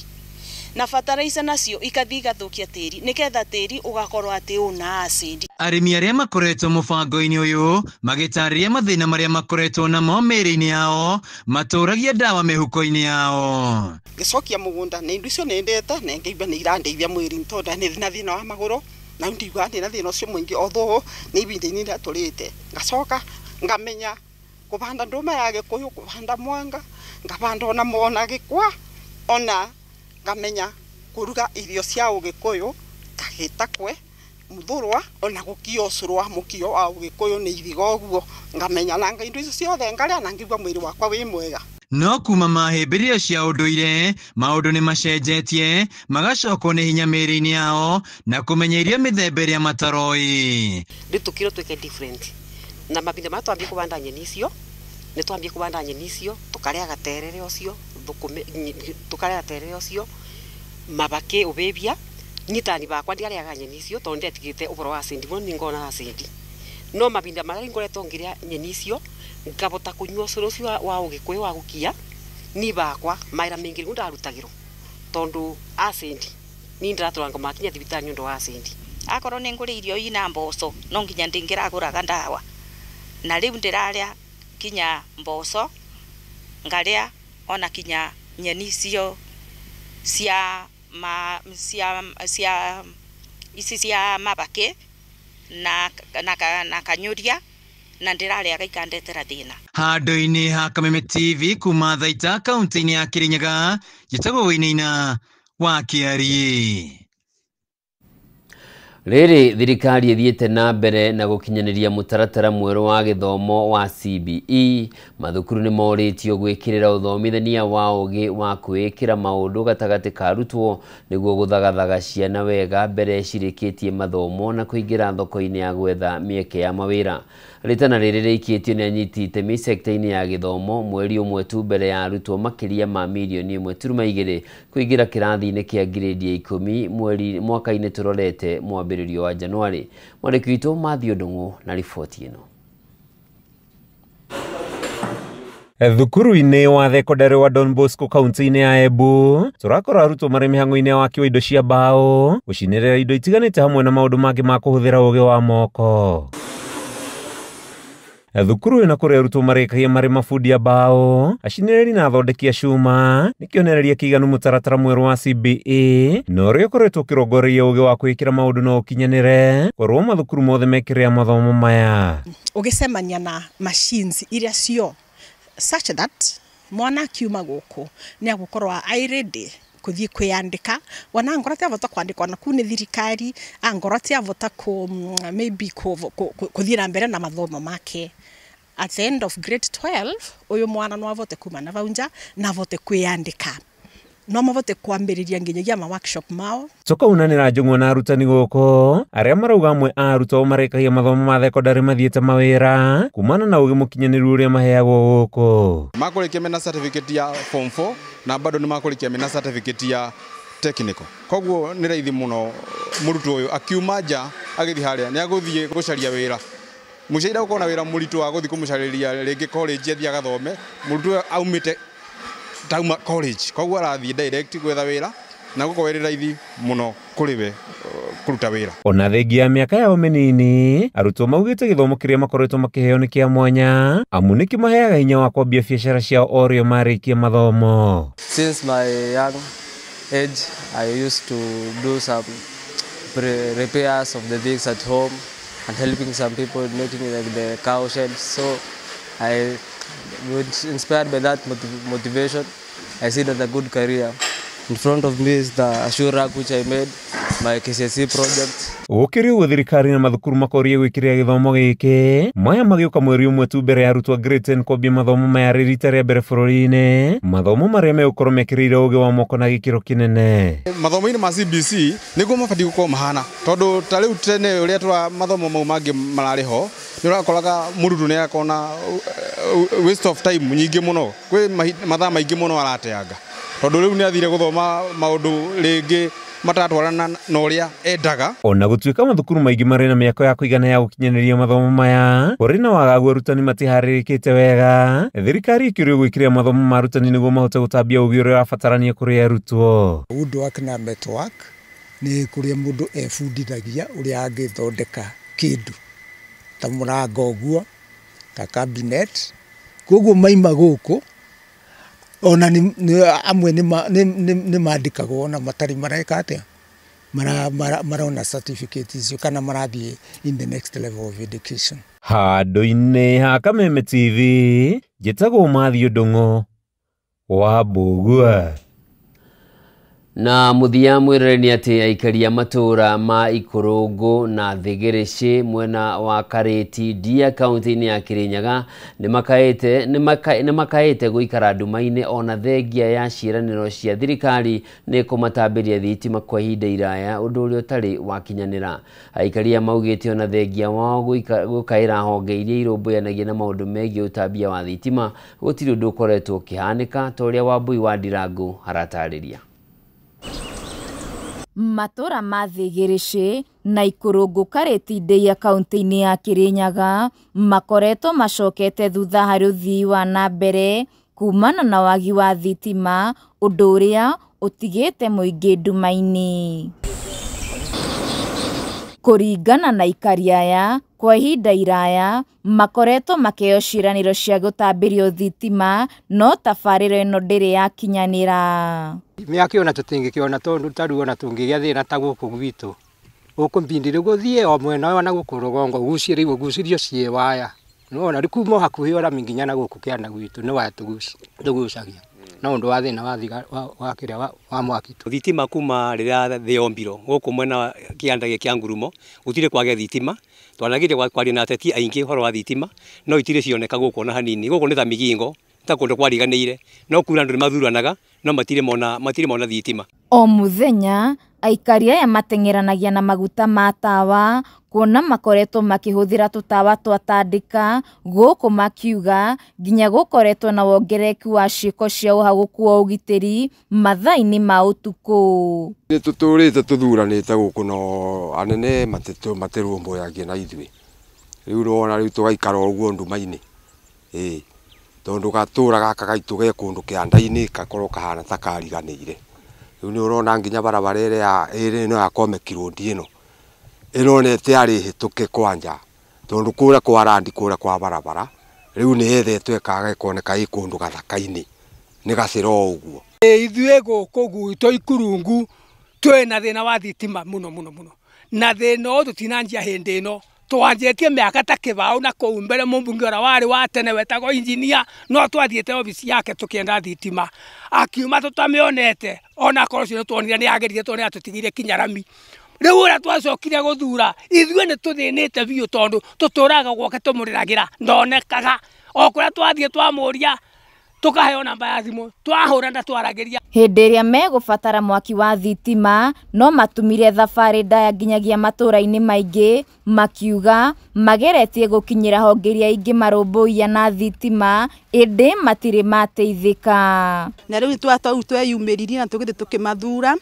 na bataraica nacio ikathiĩ igathũkia tĩri nĩgetha tĩri ũgakorwo atĩ ũna acid. Arĩmi arĩa makoretwo mũbango-inĩ ũyũ magĩtarĩria mathĩna marĩa makoretwo namo mĩĩrĩ-inĩ yao matũragia ndawa mĩhuko-inĩ yao. Gĩcokia mũgũnda na indo icio nĩ ndete na ngaigua nĩ irandeithia mwĩrĩ tondũ nĩ na thĩna wa magũrũ na ndigua ndĩ na thĩna ũcio mũingĩ, although nĩ ibinda-inĩ rĩrĩa tũrĩte. Ngacoka ngamenya kũbanda ndũma ya gĩkũyũ, kũbanda mwanga, ngabanda ona ona gĩkwa, ona ngamenya kũruga irio cia ũgĩkũyũ ta gĩtakwe, mũthũrwa, ona gũkio ũcũrũ wa mũkio wa ũgĩkũyũ nĩ ithiga ũguo. Ngamenya na indo icio ciothe ngarĩa na ngĩigua mwĩrĩ wakwa wĩ mwega. No kuma mahĩmbĩrio cia ũndũire maũndũ nĩ macenjetie magacokwo nĩ hinya mĩĩrĩ-inĩ yao na kũmenya irio mĩthemba ĩrĩa mataroĩ. Rĩu tũkirwo twĩke different na mabinda marĩa twambie kũbanda nyeni icio, nĩ twambie kũbanda nyeni icio tũkarĩa gaterere ũcio, tũkarĩa gaterere ũcio Mabaki ubebia nitani bakwa ndiarĩaga nyeni icio tondũ ndetigĩte ũhoro wa acid mũno ningona na acid no mabinda marĩa ngoretwo ngĩrĩa nyeni icio ngabota kũnyua ũcũrũ ũcio wa ũgĩkũyũ wa gũkia ni bakwa maira maingĩ nĩguo ndarutagĩrwo tondũ acid ni ndĩratũranga makinya thibitarĩ nĩ ũndũ wa acid. Akorwo nĩ ngũrĩ irio ina mboco no nginya ndingĩragũraga ndawa na rĩu ndĩrarĩa kinya mboco ngarĩa ona kinya nyeni icio cia ma cia cia ici cia mabake na na kanyuria na ndĩrarĩa gaikandetera thĩna. Handũ-inĩ ha Kameme TV kuma Thaita kaunti-inĩ ya Kirinyaga, njĩtagwo Wainaina wa Kĩariĩ. Rĩrĩ thirikari ĩthiĩte na mbere na gũkinyanĩria mũtaratara mwerũ wa gĩthomo wa CBE. Mathukuru nĩ morĩtio gwĩkĩrĩra ũthomithania wa ũgĩ wa kwĩĩkĩra maũndũ gatagatĩ ka arutwo nĩguo gũthagathaga ciana wega mbere cirĩkĩtie mathomo na kũingĩra thoko-inĩ ya gwetha mĩeke ya mawĩra. Rĩtana rĩrĩ rĩikĩtio nĩ anyiti itemi sekta-inĩ ya gĩthomo mweri ũmwe tu mbere ya arutwo makĩria ma mirioni 1.2 kũingĩra kĩrathi-inĩ kĩa ngirĩndi ya 10 mweri mwaka-inĩ tũrorete mwambĩrĩrio wa Januari. Mwandĩki witũ Matthew Ndung'u na riboti ĩno. Thukuru-inĩ wa thekondarĩ wa Don Bosco kaunti-inĩ ya Embu tũrakora arutwo marĩ mĩhang'o-inĩ ya waki wa indo cia mbaũ gũcinĩrĩra indo itiganĩte hamwe na maũndũ mangĩ ma kũhũthĩra ũgĩ wa moko. Thukuru ĩno kũrĩa arutwo marĩkagia marĩ mabundi a mbaũ acinĩrĩri na athondeki a cuma nĩ kĩonereria kĩiganu mũtaratara mwerũ wa CBE na ũrĩa ũkoretwo ũkĩrongoreria ũgĩ wa kwĩĩkĩra maũndũ no ũkinyanĩre korwo mathukuru mothe mekĩrĩra mathomo maya. Ũgĩcemania na machines iria cio such that mwana akiuma gũkũ nĩ agũkorwo ai ready kuthie kwiyandika wana angorwo ti avota kwandikwa na kuu ni thirikari angorwo ti avota ku maybe kuthie na mbere na mathomo make at the end of grade 12 uyu mwana no avote kuma na vaunja na avote kwiyandika no mavote kwambiriria nginyagia ma workshop mao. Tukaunanira njung'wa na arutani guku aria marauga amwe a arutwo marekagia mathomo ma thekondarĩ mathiĩte mawĩra kumana na ũgĩ mũkinyanĩru ũrĩa maheagwo gũkũ. Makũrĩkia mena certificate ya form 4 na bado nĩ makũrĩkia mena certificate ya technical, koguo nĩ raithi mũno mũrutwo ũyũ akiuma nja agĩthiĩ harĩa nĩ agũthiĩ gũcaria wĩra. Mũciari gũkorwo na wĩra mũritũ wa gũthiĩ kũmũcarĩria rĩngĩ college athiĩ agathome, mũrutwo ũyũ aumĩte tauma college koguo arathiĩ direct gwetha wĩra na gũkorwo ĩrĩ raithi mũno kũrĩ we kũruta wĩra. Ona thengia ya mĩaka yao mĩnini arutwo maugĩte gĩthomo kĩrĩa makoretwo makĩheo nĩ kĩa mwanya amu nĩ kĩmaheaga hinya wa kwambia biacara ciao o rĩo marĩkia mathomo. Since my young age I used to do some repairs of the things at home and helping some people making like the cow sheds, so I was inspired by that motivation. I see that a good career. In front of me is the shoe rack which I made, my KCSE project. Gũkĩrĩ ũguo thirikari na mathukuru makorie gwĩkĩrĩra gĩthomo gĩkĩ maya magĩũka mweri ũmwe tu mbere ya arutwo grade 10 kwambia mathomo maya rĩ rita rĩa mbere bũrũri-inĩ, mathomo marĩa megũkorwo mekĩrĩire ũgĩ wa moko na gĩkĩro kĩnene. Mathomo-inĩ ma CBC nĩguo mabatiĩ gũkorwo mahana tondũ ta rĩu tene ũrĩa tũra mathomo mau mangĩ mararĩ ho nĩ ũrakoraga mũrutwo nĩ arakorwo na waste of time nyingĩ mũno, kwĩ mathaa maingĩ mũno arateanga tondũ rĩu nĩ athire gũthoma maũndũ rĩngĩ matatwarana na ũrĩa endaga. Ona gũtuĩka mathukuru maingĩ marĩ na mĩako ya kũigana ya gũkinyanĩria mathomo maya, kũrĩ na wagagu arutani matiharĩrĩkĩte wega. Thirikari ĩkĩũrio gwĩkĩrĩra mathomo ma arutani nĩguo mahote gũtambia ũgĩ ũrĩa ũrabatarania kũrĩ arutwo. Woodwork na metalwork nĩ kũrĩa mũndũ ebundithagia ũrĩa angĩthondeka kĩndũ ta mũrango ũguo ta cabinet, koguo maima gũkũ ona amwe nĩ mandĩkagwo ona matarĩ mareka atĩa marona certificate icio kana marathiĩ in the next level of education. Handũ-inĩ ha Kameme TV njĩtagwo Matthew Ndung'u wa Mbũgua. Na mũthia mwĩrore nĩ atĩ aikari a matũũra ma Ikũrũngũ na Thĩgĩrĩcĩ mwena wa Karĩti Ndia kaunti-inĩ ya Kĩrĩnyaga nĩ makaĩte gũikara nduma-inĩ ona thengia ya ciĩranĩro cia thirikari nĩ kũmatambĩria thitima kwa ihinda iraya ũndũ ũrĩa ũtarĩ wakinyanĩra. Aikari a maugĩte ona thengia wao gũkaĩra honge iria irũmbũyanagia na maũndũ megiĩ ũtambia wa thitima gũtirĩ ũndũ ũkoretwo ũkĩhanĩka ta ũrĩa Wambui wa Ndirangu aratarĩria. Matũra ma Thĩgĩrĩcĩ na Ikũrũngũ Karĩti Ndeiya kaunti-inĩ ya Kĩrĩnyaga makoretwo macokete thutha harĩ ũthii wa na mbere kumana na wagi wa thitima, ũndũ ũrĩa ũtigĩte mũingĩ nduma-inĩ. Kũringana na aikari aya, kwa ihinda iraya makoretwo makĩheo ciĩranĩro cia gũtambĩrio thitima no tabarĩra ĩno ndĩrĩ yakinyanĩra. Mĩaka ĩyo tũtingĩkĩona tondũ ta rĩu ona tũngĩgĩa thĩna ta gũkũ gwitũ gũkũ Mbindiri gũthiĩ o mwena ũyũ na gũkũ rũgongo gucĩrĩirwo gucĩrio ciĩ waya nĩwona rĩu kuma o hakuhĩ ona nginya na gũkũ kĩanda gwitũ nĩ waya tũgucagia no ũndũ wa thĩna wa kĩrĩa wa mwaki. Thitima kuma rĩrĩa thĩ yombirwo gũkũ mwena kĩanda gĩkĩ kĩa ngurumo gũtirĩ kwagĩa thitima. Twanageria kwaria na ateti aingĩ ũhoro wa thitima no itirĩ cioneka gũkũ ona hanini. Gũkũ nĩ ta Migingo, ta kũndũ kwariganĩire, no kura andũ nĩ mathuranaga no matirĩ mona thitima. O mũthenya aikari aya mateng'eranagia na maguta ma tawa kuona makoretwo makĩhũthĩra tũtawa twa tandĩka gũkũ makiuga nginya gũkoretwo na wongerereku wa ciĩko cia ũhagũku wa ũgitĩri mathaa-inĩ ma ũtukũ. Nĩ tũtũrĩte tũthuranĩte gũkũ no anene matĩrũmbũyagia na ithuĩ rĩu nĩwona rĩu tũgaikara ũguo nduma-inĩ ĩĩ tondũ gatũra gaka gaitũ ge kũndũ kĩanda-inĩ gakorwo kahana ta kariganĩire. Rĩu nĩ ũrona nginya barabara ĩrĩa ĩno ya Komek Road ĩno ĩronete yarĩ hĩtũke kwanja tondũ kũrĩa kwa randi kũrĩa kwa barabara rĩu nĩ yethetwo ĩkaga ĩkoneka ĩ kũndũ gathaka-inĩ nĩ gacĩra o ũguo. Ithuĩ gũkũ gwitũ Ikurungu twĩna thĩna wa thitima mũno mũno mũno na thĩna ũyũ tũtinanjia hĩndĩ ĩno twanjĩtie mĩaka ta kĩbaũ na kũu mbere mũmbunge ũrĩa warĩ wa tene wetagwo injinia no twathiĩte obici yake tũkĩenda thitima akiuma tũtamĩonete ona korwo ũcio nĩtuonire nĩ ageririe tondũ nĩatũtigĩire kinya rami. Rĩu ũrĩa twacokire gũthura ithuĩ nĩ tũthĩnĩte biũ tondũ tũtũraga gwake tũmũrĩragĩra ndonekaga o kũrĩa twathiĩ twamũria tukaheo namba ya thimũ twahũra na twaragĩria. Hĩndĩ ĩrĩa megũbatara mwaki wa thitima no matumire thabarĩ ndaya nginyagia matũra-inĩ maingĩ makiuga mageretie gũkinyĩra honge iria ingĩ marũmbũiya na thitima ĩndĩ matirĩ mateithĩka. Na rĩu tweyumĩririe na tũgĩthiĩ tũkĩmathura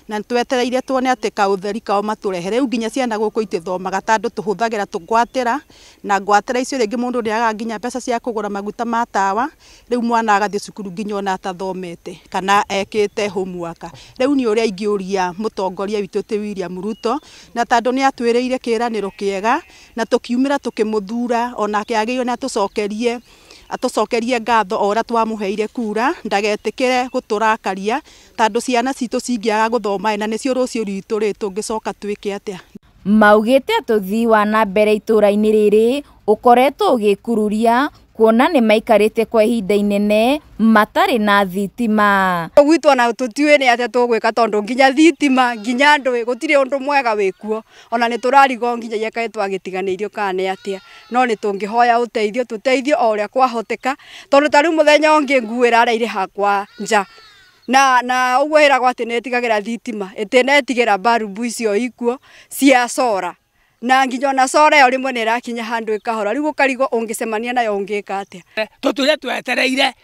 na twetereire tuone atĩ kaũtheri kao matũrehe. Rĩu nginya ciana gũkũ itithomaga tondũ tũhũthagĩra tũgwatĩra na ngwatĩra icio rĩngĩ mũndũ nĩagaga nginya mbeca cia kũgũra maguta ma tawa. Rĩu mwana agathiĩ cukuru nginya ona atathomete kana ekĩte homework. Rĩu nĩ ũrĩa ingĩũria mũtongoria witũ ti William Ruto na tondũ nĩ atwĩrĩire kĩĩranĩro kĩega na tũkiumĩra tũkĩmũthura onake agĩrĩirwo nĩ atũcokerie ngatho o ũrĩa twamũheire kura ndagetĩkĩre gũtũrakaria tondũ ciana citũ cingĩaga gũthoma na nĩcio rũciũ rwitũ rĩ tũngĩcoka twĩke atĩa. Maugĩte atĩ ũthii wa na mbere itũra-inĩ rĩrĩ ũkoretwo ũgĩkururia kuona nĩ maikarĩte kwa ihinda inene matarĩ na thitima. Gwitũ ona tũtiũĩ nĩ atĩa tũgwĩka tondũ nginya thitima nginya ndũĩ gũtirĩ ũndũ mwega wĩkuo ona nĩ tũrarigwo nginyagia kaĩ twagĩtiganĩirio kana nĩ atĩa no nĩ tũngĩhoya ũteithio tũteithio o ũrĩa kwahoteka tondũ ta rĩu mũthenya ũngĩ nguo ĩrareire hakwa nja na ũguo ĩragwo atĩ nĩ ĩtigagĩra thitima ĩtĩnetigĩra mbarubu icio ikuo cia cora na nginya ona cora ĩyo rĩmwe nĩ ĩrakinya handũ ĩkahora rĩu ũkarigwo ũngĩcemania nayo ũngĩka atĩa. Tũtũire twetereire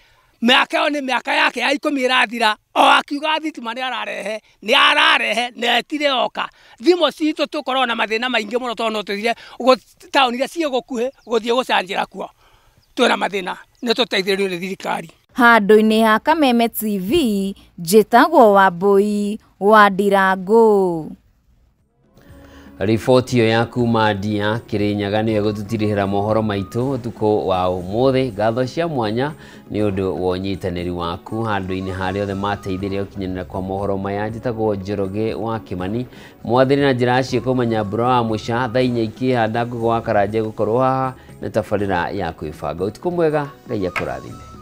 mĩaka ĩyo nĩ mĩaka yake ya 10 ĩrathira o akiuga thitima nĩ ararehe na ĩtirĩ yoka. Thimũ citũ tũkoragwo na mathĩna maingĩ mũno tondũ no tũthire taũni iria ciĩ gũkuhĩ gũthiĩ gũcanjĩra kuo twĩna mathĩna nĩ tũteithĩrĩrio nĩ thirikari. Handũ-inĩ ha Kameme TV njĩtagwo Wambui wa Ndirangũ. Riboti ĩyo ya kuma Ndia Kĩrĩnyaga nĩyo ĩgũtũtirihĩra mohoro maitũ ũtukũ wa ũmũthĩ. Ngatho cia mwanya nĩ ũndũ wa ũnyitanĩri waku handũ-inĩ harĩa othe mateithirie gũkinyanĩra kwa mohoro maya. Njĩtagwo Njoroge wa Kĩmani mwathĩri na njĩra ciĩko Manyambura wa Mũca thaa 4 ikĩhanda Ngũgũ wa Karanja gũkorwo haha na tabarĩra ya kwĩbanga. Ũtukũ mwega, Ngai akũrathime.